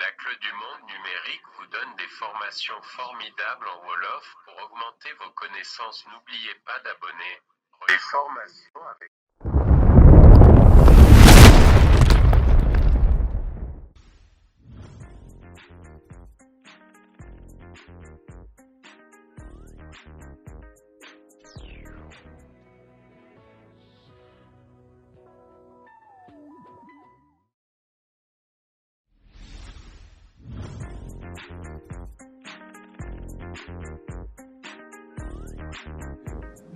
La Clé du Monde numérique vous donne des formations formidables en Wolof pour augmenter vos connaissances. N'oubliez pas d'abonner les formations avec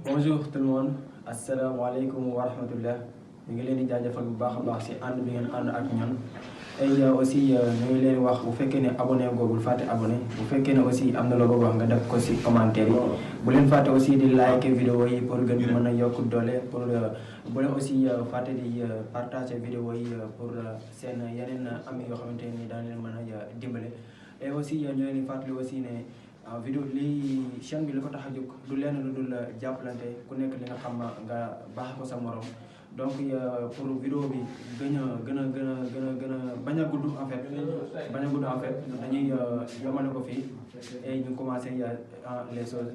Bonjour tout le monde, asalaamaaleykum wa rahmatullah. ñu ngi leen di jaajëfal bu baax a baax si ànd bi ngeen ànd ak ñun et aussi ñu ngi leen wax bu fekkee ne abonné googul fàtte abonné bu fekkee ne aussi am na loo bëgg wax nga def ko si commentaire yi bu leen fàtte aussi di like vidéo yi pour gën mën a yokk doole pour bu leen aussi fàtte di partager vidéo yi pour seen yeneen am yoo xamante ni daan leen mën a dimbale et aussi ñu leen di fàttali aussi ne vidéo lii chaîne bi li ko tax a jóg du lenn lu dul jàppalante ku nekk li nga xam nga baax ko sa morom donc pour vidéo bi gën a bañ a gudd en fait dañuy yomale ko fii et ñu commencé les choses.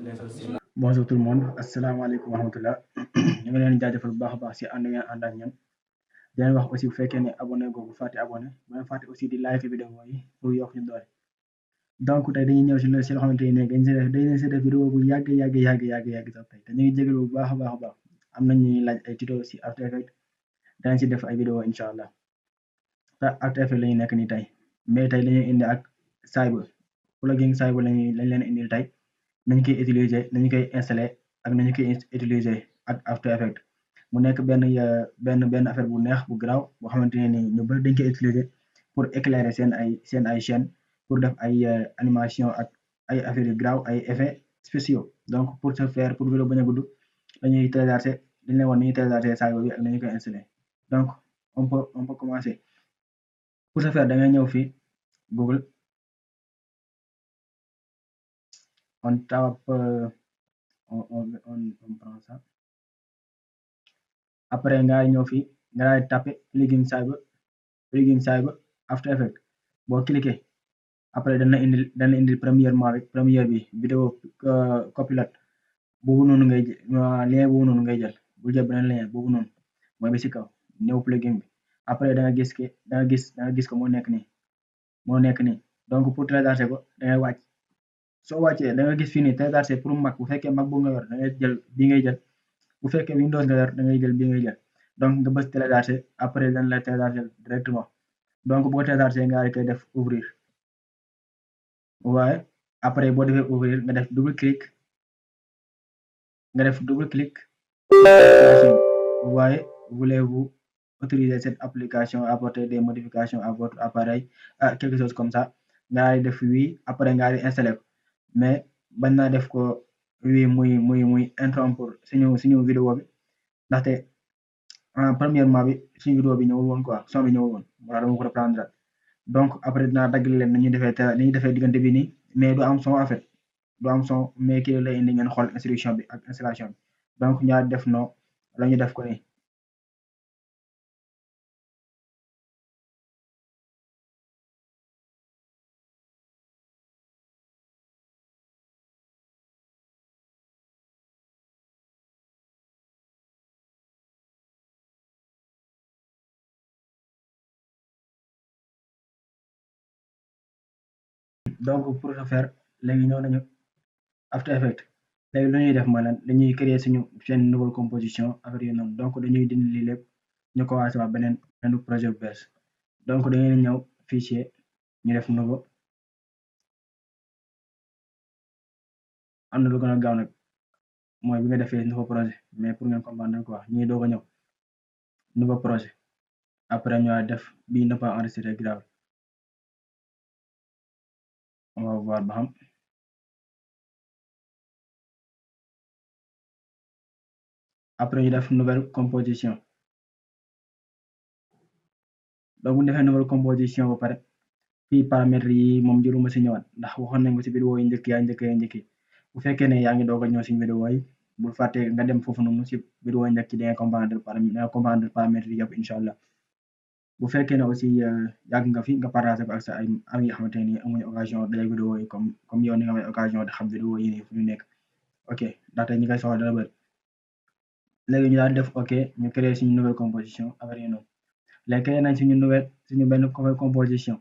Bonjour tout le monde, asalaamaaleykum wa rahmatullah. ñu ngi leen jaajëfal bu baax a baax si ànd ngeen ànd ak ñun di leen wax aussi bu fekkee ne abonné googu fàtte abonné bu leen fàtte aussi di like vidéo yi pour yokk ñu doole. donc tey dañuy ñëw si loo xamante ne dañ si def vidéo bu yàgg sax tey te ñu ngi jégalu bu baax a baax am na ñuy laaj ay tuto si After Effects danañ si def ay vidéo incha allah te After Effects la ñu nekk nii tey mais tey dañuy indi ak Cyber plugin Cyber lañ leen indil tey nañu koy utiliser nañu koy installer ak nañu koy utiliser ak After Effects mu nekk benn affaire bu neex bu garaaw boo xamante ne ni ñu bëri dañ koy utiliser pour éclairer seen ay chaîne pour def ay animation ak ay affaires yu garaaw ay effets spéciaux donc pour ce faire pour vidéo bañ a gudd dañuy télécharger dañ leen woon ni ñuy télécharger Cyber bi ak nañu koy installer donc on peut commencer pour ce faire da ngay ñëw fii Google on tape on prend ça après nga ñëw fii nga daal di taper plugin Cyber After Effects boo cliquer après dana indil première bi vidéo copilot boobu noonu ngay lien boobu noonu ngay jël bul jël beneen lien boobu noonu mooy bi si kaw ñëw plugin bi après da nga gis ko moo nekk nii donc pour télécharger ko da ngay wàcc soo wàccee da nga gis fii nii télécharger pour Mac bu fekkee Mac bu nga yor da ngay jël bi ngay jël bu fekkee Windows nga yor da ngay jël bi ngay jël donc nga bës télécharger après dañ lay télécharger directement donc boo télécharger nga koy def ouvrir waaye après boo defee ouvrir nga def double clic waaye voulez-vous autoriser cette application à apporter des modifications à votre appareil quelque chose comme ça nga def oui après nga installé ko mais bañ naa def ko oui muy interrompre suñu vidéo bi ndaxte premièrement bi suñu vidéo bi ñëwul woon quoi son bi ñëwul woon wala dama ko reprendre donc après dinaa dagg leen ni ñuy defee diggante bi nii mais du am son en fait du am son mais kii lay indi ngeen xool instruction bi ak installation bi donc ñaar def no la ñu def ko nii donc pour ce faire léegi ñëw nañu After Effects léegi lu ñuy def mooy lan dañuy créer suñu chaîne nouvelle composition affaire yooyu noonu donc dañuy dindi lii lépp ñu commencé waa beneen projet bu bees donc dañuy ñëw fichier ñu def nouveau am na lu gën a gaaw nag mooy bi nga defee nouveau projet mais pour ngeen comprendre quoi ñuy doog a ñëw nouveau projet après ñu def bii ne pas enregistrer grave on va voir ba xam après ñu def nouvelle composition donc bu ñu defee nouvelle composition ba pare fii paramètres yi moom jëruma si ñëwaat ndax waxoon nañ ko si vidéo yi njëkk bu fekkee ne yaa ngi doog a ñëw si vidéo yi bul fàtte nga dem foofu noonu si vidéo yi njëkk yi da nga comprendre paramètres yi yëpp incha allah bu fekkee ne aussi yàgg nga fi nga partagé ko ak sa ay amis yoo xamante ne nii amuñu occasion daje vidéo yi comme yow ni nga amee occasion de xam vidéo yi nii fu ñu nekk ok ndaxte ñi koy soxla dana bëri léegi ñu daal def ok ñu créer suñu nouvelle composition affaire yi noonu léegi créer nañ suñu benn composition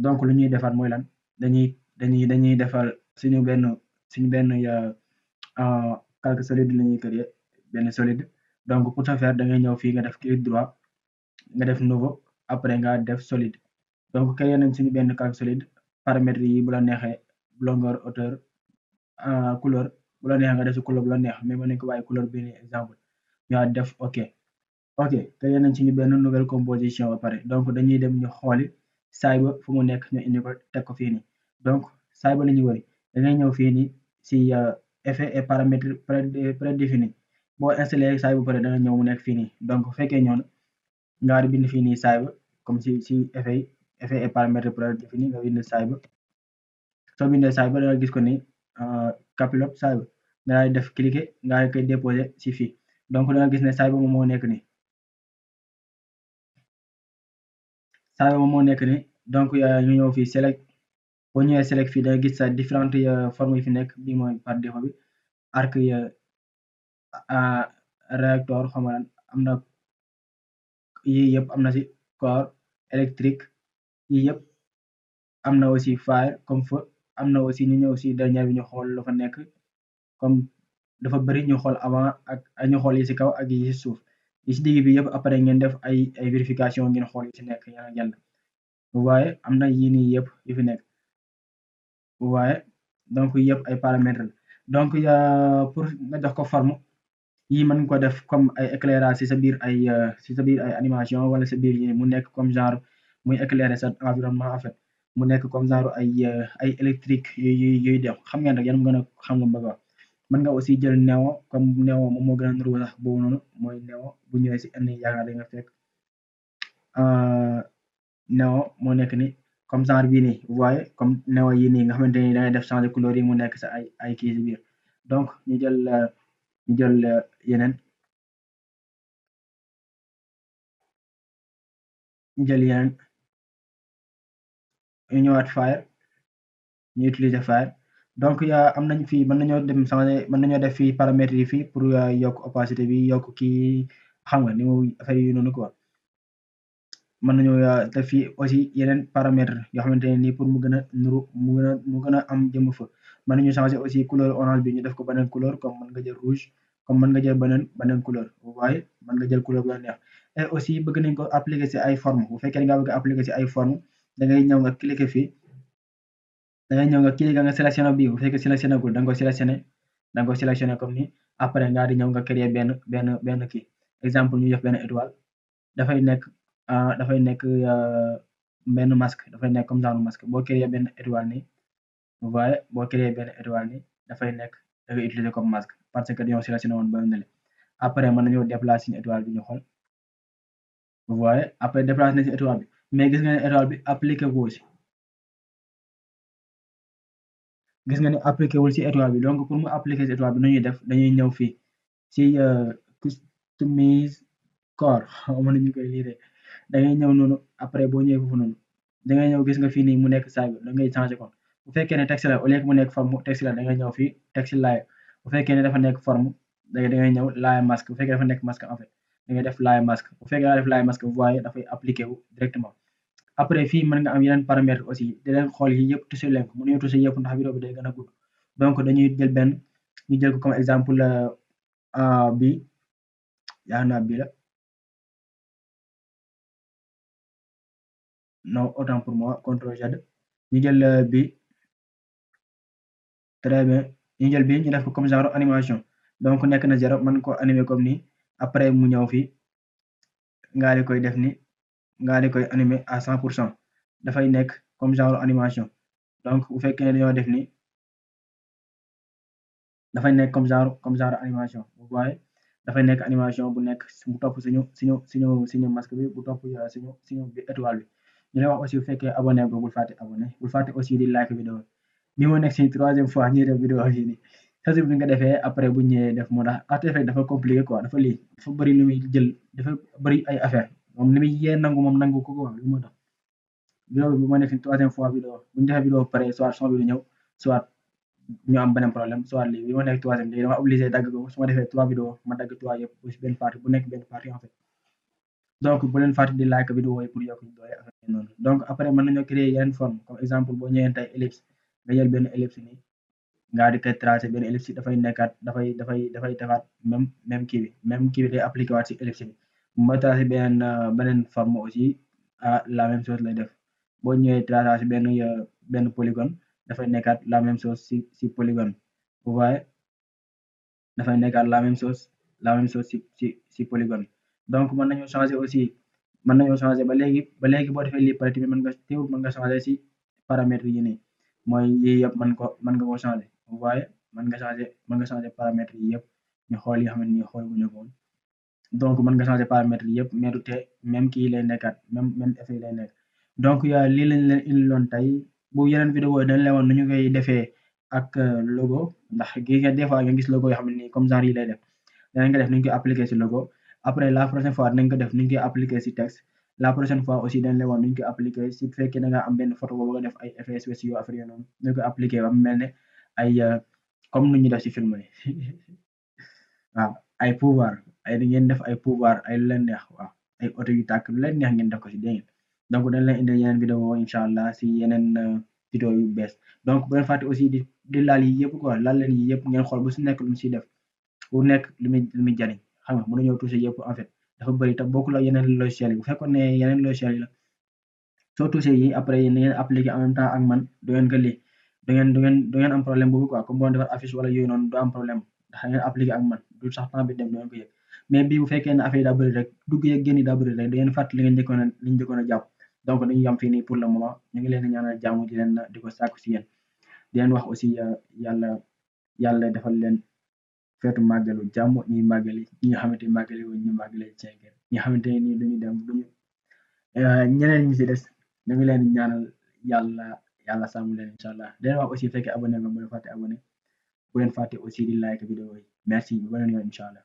donc lu ñuy defaat mooy lan dañuy defar suñu benn calque solide la ñuy créer benn solide donc pour ce faire da ngay ñëw fii nga def clic droit nga def nouveau après nga def solide donc créer nañ suñu benn calque solide paramètres yi bu la neexee longueur hauteur couleur bu la neexee nga def si couleur bu la neex mais mën nañ ko bàyyi couleur bi ni exemple ñu def ok créer nañ suñu benn nouvelle composition ba pare donc dañuy dem ñu xooli saay ba fu mu nekk ñu indi ko teg ko fii nii donc saay ba la ñuy wëri da ngay ñëw fii nii si effet et paramètres prédéfinis boo installé saay bu pare da nga ñëw mu nekk fii nii donc bu fekkee ñëw na nga di bind fii nii saay ba comme si effet et paramètres prédéfinis nga bind saay ba soo bindee saay ba da nga gis ko ni capilote saay ba nga daal di def cliquer nga daal di koy déposer si fii donc da nga gis ne saay ba moom moo nekk nii saay ba moom moo nekk nii donc ñu ñëw fii select boo ñëwee select fii da nga gis sa différentes formes yi fi nekk bii mooy par défaut bi arc réacteur xam nga am na yii yëpp am na si corps électrique yii yëpp am na aussi fire comme feu am na aussi ñu ñëw si dernier bi ñu xool la fa nekk comme dafa bëri ñu xool avant ak ñu xool yi si kaw ak yi si suuf yi si digg bi yëpp après ngeen def ay vérification ngeen xool yi si nekk yan ak yan waaye am na yii nii yëpp yu fi nekk waaye donc yëpp ay paramètres donc pour nga jox ko forme yii mën nga ko def comme ay éclairage si sa biir ay animation wala sa biir yi mu nekk comme genre muy éclairer sa environnement en fait mu nekk comme genre ay électrique yuy def xam ngeen rek yan mu gën a xam nga bëgg a wax mën nga aussi jël néon comme néon moom moo gën a nuru sax boobu noonu mooy néon bu ñëwee si indi yaakaar da nga fekk néon moo nekk ni comme genre bii nii vous voyez comme néon yi nii nga xamante ni da ngay def changer couleur yi mu nekk sa ay kii si biir donc ñu jël yeneen ñu ñëwaat fire ñu utiliser fire donc am nañ fii mën nañoo dem changer mën nañoo def fii paramètres yi fii pour yokk opacité bi yokk kii xam nga ni mu affaire yi noonu quoi mën nañoo def fii aussi yeneen paramètres yoo xamante ne nii pour mu gën a nuru mu gën a am jëmm fa mën nañu changer aussi couleur orange bi ñu def ko beneen couleur comme mën nga jël rouge comme mën nga jël beneen couleur waaye mën nga jël couleur bu la neex et aussi bëgg nañ ko appliquer si ay forme bu fekkee nga bëgg a appliquer si ay forme da ngay ñëw nga cliquer fii da ngay ñëw nga cliquer nga sélectionné bii bu fekkee sélectionné gul da nga ko sélectionné comme ni après nga di ñëw nga créer benn kii exemple ñu def benn étoile dafay nekk benn masque dafay nekk comme genre masque boo créer benn étoile nii vous voyez boo créer benn étoile nii dafay nekk da ngay utiliser comme masque parce que dañoo sélectionné woon ba nele après mën nañoo déplacer suñu étoile bi ñu xool vous voyez après déplacer nañ si étoile bi mais gis nga ne étoile bi appliqué woo si gis nga ne appliqué wul si étoile bi donc pour mu appliquer si étoile bi nu ñuy def dañuy ñëw fii si customise corps xaw ma nu ñu koy liiree da ngay ñëw noonu après boo ñëwee foofu noonu da ngay ñëw gis nga fii nii mu nekk saay bi da ngay changer ko bu fekkee ne texte la au lieu que mu nekk forme texte la da ngay ñëw fii texte laay bu fekkee ne dafa nekk forme da ngay ñëw laay masque bu fekkee dafa nekk masque en fait da ngay def laay masque bu fekkee daa def laay masque vous voyez dafay appliqué wu directement après fii mën nga am yeneen paramètres aussi di leen xool yi yëpp touché leen ko mënuñu touché yëpp ndax vidéo bi day gën a gudd donc dañuy jël benn ñu jël ko comme exemple bi yaa naa bi la non autant pour moi contrôle Z ñu jël bi très bien ñu jël bi ñu def ko comme genre animation donc nekk na 0 mën ko animer comme nii après mu ñëw fii nga di koy def ni nga di koy animer à 100% dafay nekk comme genre animation donc bu fekkee ne dañoo def ni dafay nekk comme genre animation vous voyez dafay nekk animation bu nekk bu topp suñu masque bi bu topp suñu bi étoile bi ñu lay wax aussi bu fekkee abonné ko bul fàtte abonné bul fàtte aussi di like vidéo bi moo nekk si 3e fois ñuy def vidéo yi nii chaque jour bi nga defee après bu ñëwee def moo tax After Effects dafa compliqué quoi dafa lii dafa bëri lu muy jël dafa bëri ay affaire moom li muy yee nangu moom nangu ko quoi lu moo tax vidéo bi bu ma nekk troisième fois vidéo bu ñu defee vidéo pare soit son bi du ñëw soit ñu am beneen problème soit lii bi ma nekk troisième léegi dama obligé dagg ko su ma defee 3 vidéo ma dagg 3 yëpp aussi benn partie bu nekk benn partie en fait donc bu leen fàtte di like vidéo yi pour yokk ñu doole affaire yi noonu donc après mën nañoo créer yeneen forme comme exemple boo ñëwee tey ellipse nga jël benn ellipse nii nga di koy tracé benn ellipse dafay nekkaat dafay defaat même kii bi day appliqué waat si ellipse bi ma tracé beneen forme aussi la même chose lay def boo ñëwee tracé benn polygone dafay nekkaat la même chose si polygone vous voyez dafay nekkaat la même chose si polygone donc mën nañoo changer aussi ba léegi boo defee lii pare tamit mën nga changer si paramètres yi nii mooy yii yëpp mën nga ko changer vous voyez mën nga changer paramètres yi yëpp ñu xool yi nga xam ne nii xool guñu ko woon donc mën nga changer paramètres yi yëpp mais du tee même kii lay nekkaat même effet lay nekk donc lii lañ leen indiloon tey bu yeneen vidéo yi dañ leen woon nu ñu koy defee ak logo ndax gis nga des fois nga gis logo yoo xam ne nii comme genre yi lay def danañ ko def nu ñu koy appliquer si logo après la prochaine fois dinañ ko def nu ñu koy appliquer si texte la prochaine fois aussi dañ leen woon nu ñu koy appliquer si bu fekkee da nga am benn photo boobu nga def ay effets spéciaux affaire yooyu noonu nu ñu koy appliquer ba mu mel ne ay comme nu ñu def si film yi waaw ay pouvoir ay da ngeen def ay pouvoir ay lu leen neex waaw ay oto yu tàkk lu leen neex ngeen def ko si dégg ngeen donc dañ leen indil yeneen vidéo incha allah si yeneen vidéo yu bees donc bu leen fàtte aussi di laal yi yëpp quoi laal leen yi yëpp ngeen xool bu si nekk lu mu siy def bu nekk lu muy jariñ xam nga mënuñoo touché yëpp en fait dafa bëri te bokkul ak yeneen logiciel yi bu fekkoon ne yeneen logiciel yi la soo touché yi après yéen da ngeen appliqué en même temps ak man du ngeen ko lii du ngeen am problème boobu quoi comme boo defar affiche wala yooyu noonu du am problème ndax da ngeen appliqué ak man du sax temps bi dem du ngeen ko yëg mais bii bu fekkee ne affaire yi daa bëri rek dugg yeeg génn yi daa bëri rek da ngeen fàtte li ngeen njëkkoon a jàpp donc dañuy yam fii nii pour le moment ñu ngi leen di ñaanal jàmm di ko sàkku si yéen di leen wax aussi yàlla defal leen feetu màggalu jàmm ñuy màggali ñi nga xamante ni màggali wuñ ñu màggali cenkeen ñi nga xamante ne nii duñu dem duñu ñeneen ñi si des ñu ngi leen di ñaanal yàlla sàmm leen incha allah di leen wax aussi fekkee abonné nga bu leen fàtte abonné bu leen fàtte aussi di like vidéo yi merci ba beneen yoon incha allah